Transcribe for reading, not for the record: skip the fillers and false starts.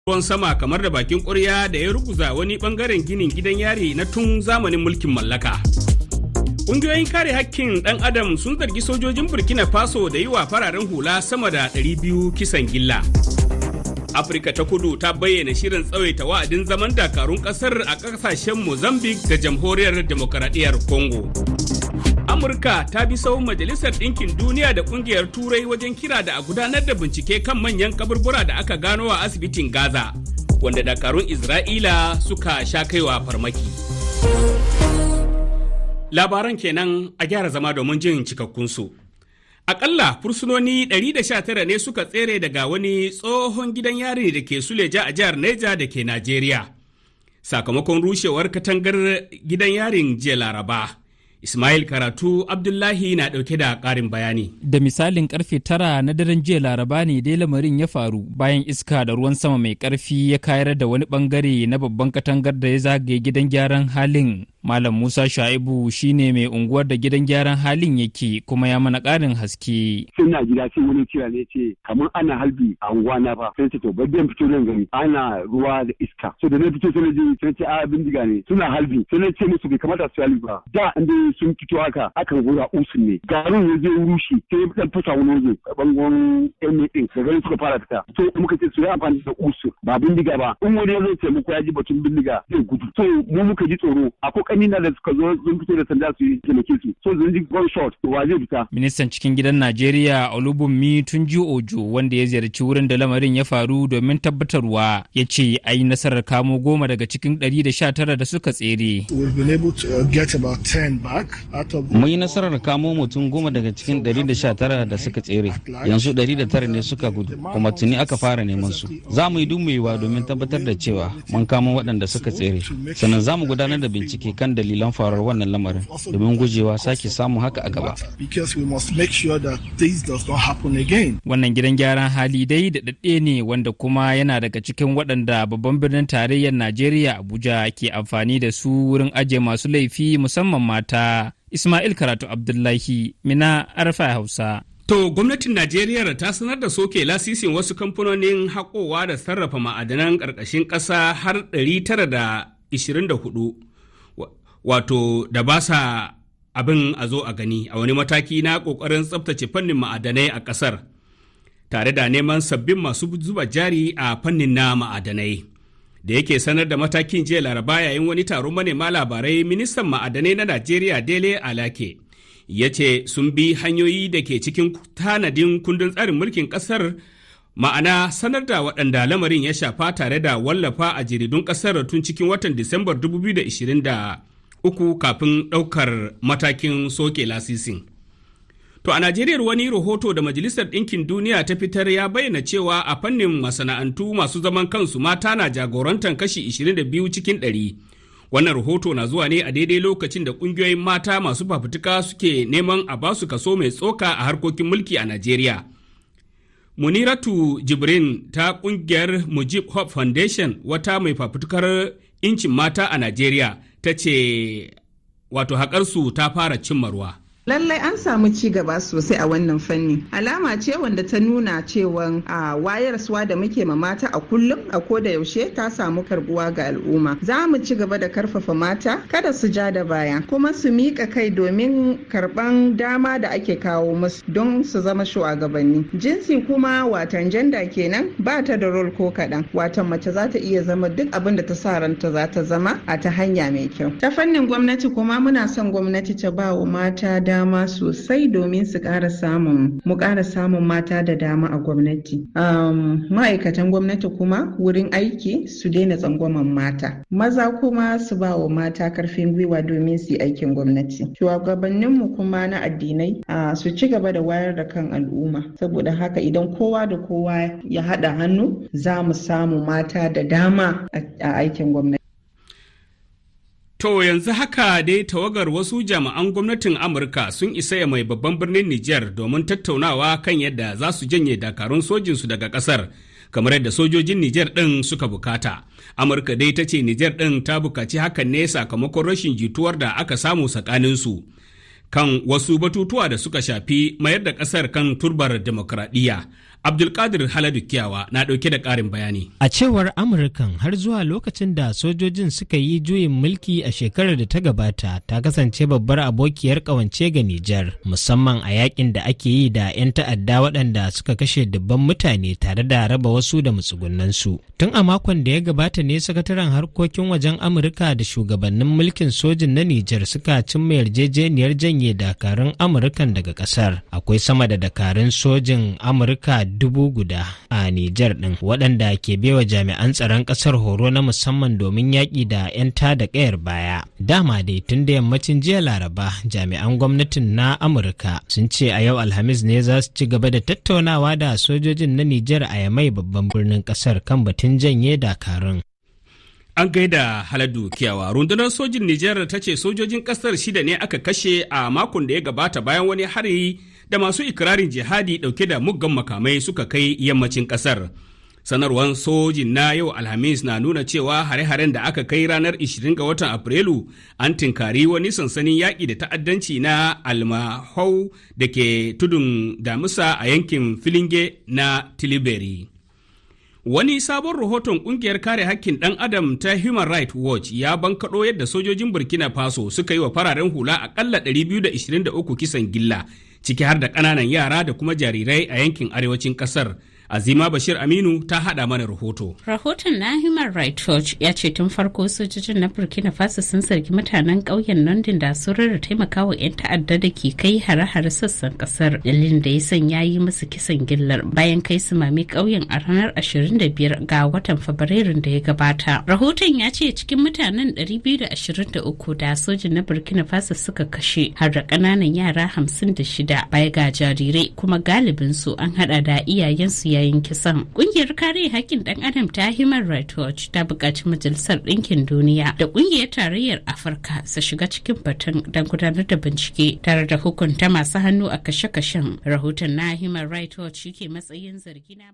Ruwan sama kamar da bakin ƙwarya da ya ruguza wani bangaren ginin gidan yari na tun zamanin mulkin mallaka. Ƙungiyoyin kare hakkin ɗan adam sun zargi sojojin Burkina Faso da yi wa fararen hula sama da 200 kisan gilla. Afirka ta Kudu ta bayyana shirin tsawaita wa'adin zaman dakarun ƙasar a ƙasashen Mozambique da Jamhuriyar Demokaradiyyar Congo. Amurka ta bi sahun Majalisar Ɗinkin Duniya da Ƙungiyar Turai wajen kira da a gudanar da bincike kan manyan kaburbura da aka gano a asibitin Gaza, wanda dakarun Isra'ila suka sha kaiwa farmaki. Labaran kenan, a gyara zama domin jin cikakkunsu. Akalla fursunoni 119 ne suka tsere daga wani tsohon gidan yari da ke Suleja a jihar Neja da ke Najeriya, sakamakon rushewar katangar gidan yarin jiya Laraba. Ismail Karatu Abdullahi na ɗauke da ƙarin bayani. Da misalin karfe 9 na daren jiya Laraba ne dai lamarin ya faru, bayan iska da ruwan sama mai karfi ya kayar da wani bangare na babban katangar da ya zagaye gidan gyaran halin. Malam Musa Sha'ibu shine mai unguwar da gidan gyaran halin yake, kuma ya mana ƙarin haske. Sai na gida, sai wani kira ne ce kamar ana halbi a unguwa na fa. Sai ce to, bari dan fito nan gani, ana ruwa da iska. So da na fito, sai na ji sai ce a bindiga ne suna halbi. Sai na ce musu bai kamata su halbi ba. Da inda sun fito haka akan gura usun ne. Garin ya je rushe, sai dan fasa wani waje bangon ɗan ɗin da garin suka fara fita. So muka ce su yi amfani da usu ba bindiga ba. In wani ya zo taimako ya ji batun bindiga, zai gudu. So mu muka ji tsoro. Akwai kanina da suka zo sun fito da sanda su yi taimake su, so sun ji gunshot, wa zai fita? Ministan cikin gidan Najeriya, Olubunmi Tunji Ojo, wanda ya ziyarci wurin da lamarin ya faru domin tabbatarwa, ya ce a yi nasarar kamo 10 daga cikin 119 da suka tsere. Mun yi nasarar kamo mutum 10 daga cikin 119 da suka tsere. Yanzu 109 ne suka gudu, kuma tuni aka fara neman su. Za mu yi duk mai yiwuwa domin tabbatar da cewa mun kamo waɗanda suka tsere. Sannan za mu gudanar da bincike kan dalilan faruwar wannan lamarin domin gujewa sake samun haka a gaba. Wannan gidan gyaran hali dai da daɗe ne, wanda kuma yana daga cikin waɗanda babban birnin tarayyar Najeriya, Abuja, ke amfani da su wurin ajiye masu laifi, musamman mata. Ismail Karatu Abdullahi, Minna, RFI Hausa. To, gwamnatin Najeriya ta sanar da soke lasisin wasu kamfanonin haƙowa da sarrafa ma'adanan ƙarƙashin ƙasa har 924, wato da ba sa abin a zo a gani, a wani mataki na ƙoƙarin tsabtace fannin ma'adanai a ƙasar, tare da neman sabbin masu zuba jari a fannin na ma'adanai. Da yake sanar da matakin jiya Laraba yayin wani taron manema labarai, ministan ma'adanai na Najeriya, Dele Alake, ya ce sun bi hanyoyi da ke cikin tanadin kundin tsarin mulkin kasar, ma'ana sanar da waɗanda lamarin ya shafa tare da wallafa a jaridun ƙasar tun cikin watan Disambar 2023 kafin ɗaukar matakin soke lasisin. To, a Najeriya, wani rahoto da Majalisar Ɗinkin Duniya ta fitar ya bayyana cewa a fannin masana'antu masu zaman kansu, mata na jagorantar kashi 22 cikin 100. Wannan rahoto na zuwa ne a daidai lokacin da ƙungiyoyin mata masu fafutuka suke neman a basu kaso mai tsoka a harkokin mulki a Najeriya. Muniratu Jibrin ta ƙungiyar Mujib Hope Foundation, wata mai fafutukar incin mata a Najeriya, ta ce wato haƙarsu ta fara cimma ruwa. Lallai an samu ci gaba sosai a wannan fanni. Alama ce wanda ta nuna cewa a wayarsuwa da muke ma mata a kullum, a ko da yaushe, ta samu karbuwa ga al'umma. Za mu ci gaba da karfafa mata kada su ja da baya, kuma su miƙa kai domin karban dama da ake kawo musu don su zama shugabanni. Jinsi kuma, watan gender kenan, ba ta da role ko kaɗan. Watan mace za ta iya zama duk abin da ta sa ranta za ta zama a ta hanya mai kyau. Ta fannin gwamnati kuma, muna son gwamnati ta ba wa mata dama sosai domin su ƙara samun mu ƙara samun mata da dama a gwamnati. Ma'aikatan gwamnati kuma wurin aiki su daina tsangwaman mata. Maza kuma su ba wa mata karfin gwiwa domin su yi aikin gwamnati. Shugabanninmu kuma na addinai su ci gaba da wayar da kan al'umma. Saboda haka, idan kowa da kowa ya haɗa hannu, za mu samu mata da dama a aikin gwamnati. To, yanzu haka dai tawagar wasu jami'an gwamnatin Amurka sun isa ya mai babban birnin Nijar domin tattaunawa kan yadda za su janye dakarun sojinsu daga kasar, kamar yadda sojojin Nijar ɗin suka bukata. Amurka dai ta ce Nijar ɗin ta bukaci hakan ne sakamakon rashin jituwar da aka samu tsakaninsu kan wasu batutuwa da suka shafi mayar da kasar kan turbar demokradiyya. Abdulkadir Haladu Kiyawa na ɗauke da ƙarin bayani. A cewar Amurkan, har zuwa lokacin da sojojin suka yi juyin mulki a shekarar da ta gabata, ta kasance babbar abokiyar ƙawance ga Nijar, musamman a yakin da ake yi da 'yan ta'adda waɗanda suka kashe dubban mutane tare da raba wasu da matsugunansu. Tun a makon da ya gabata ne sakataren harkokin wajen Amurka da shugabannin mulkin sojin na Nijar suka cimma yarjejeniyar janye dakarun Amurkan daga ƙasar. Akwai sama da dakarun sojin Amurka 1000 a Nijar ɗin, waɗanda ke baiwa jami'an tsaron ƙasar horo na musamman domin yaƙi da 'yan tada ƙayar baya. Dama dai tun da yammacin jiya Laraba, jami'an gwamnatin na Amurka sun ce a yau Alhamis ne za su ci gaba da tattaunawa da sojojin na Nijar a Yamai, babban birnin ƙasar, kan batun janye dakarun. An gaida Haladu Kiyawa. Rundunar sojin Nijar ta ce sojojin kasar shida ne aka kashe a makon da ya gabata bayan wani hari da masu ikirarin jihadi dauke da muggan makamai suka kai yammacin kasar. Sanarwar sojin na yau Alhamis na nuna cewa hare-haren da aka kai ranar 20 ga watan Afrilu an tinkari wani sansanin yaƙi da ta'addanci na Almahau da ke tudun Damisa a yankin Filinge na Tiliberi. Wani sabon rahoton kungiyar kare hakkin ɗan adam ta Human Rights Watch ya bankaɗo yadda sojojin Burkina Faso suka yi wa fararen hula akalla 223 kisan gilla, ciki har da ƙananan yara da kuma jarirai a yankin arewacin ƙasar. Azima Bashir Aminu ta haɗa mana rahoto. Rahoton na Human Rights Watch ya ce tun farko sojojin na Burkina Faso sun zargi mutanen ƙauyen London da sun rarra taimakawa 'yan ta'adda da ke kai hare-hare sassan ƙasar. Dalilin da ya sanya yi musu kisan gillar bayan kai su mami ƙauyen a ranar 25 ga watan Fabrairun da ya gabata. Rahoton ya ce cikin mutanen 223 da sojin na Burkina Faso suka kashe, har da ƙananan yara 56, baya ga jarirai, kuma galibinsu an hada da iyayensu yayin kisan. Kungiyar kare haƙƙin ɗan adam ta Human Rights Watch ta buƙaci Majalisar Ɗinkin Duniya da Ƙungiyar Tarayyar Afirka su shiga cikin batun don gudanar da bincike tare da hukunta masu hannu a kashe-kashen. Rahoton na Human Rights Watch yake matsayin zargi na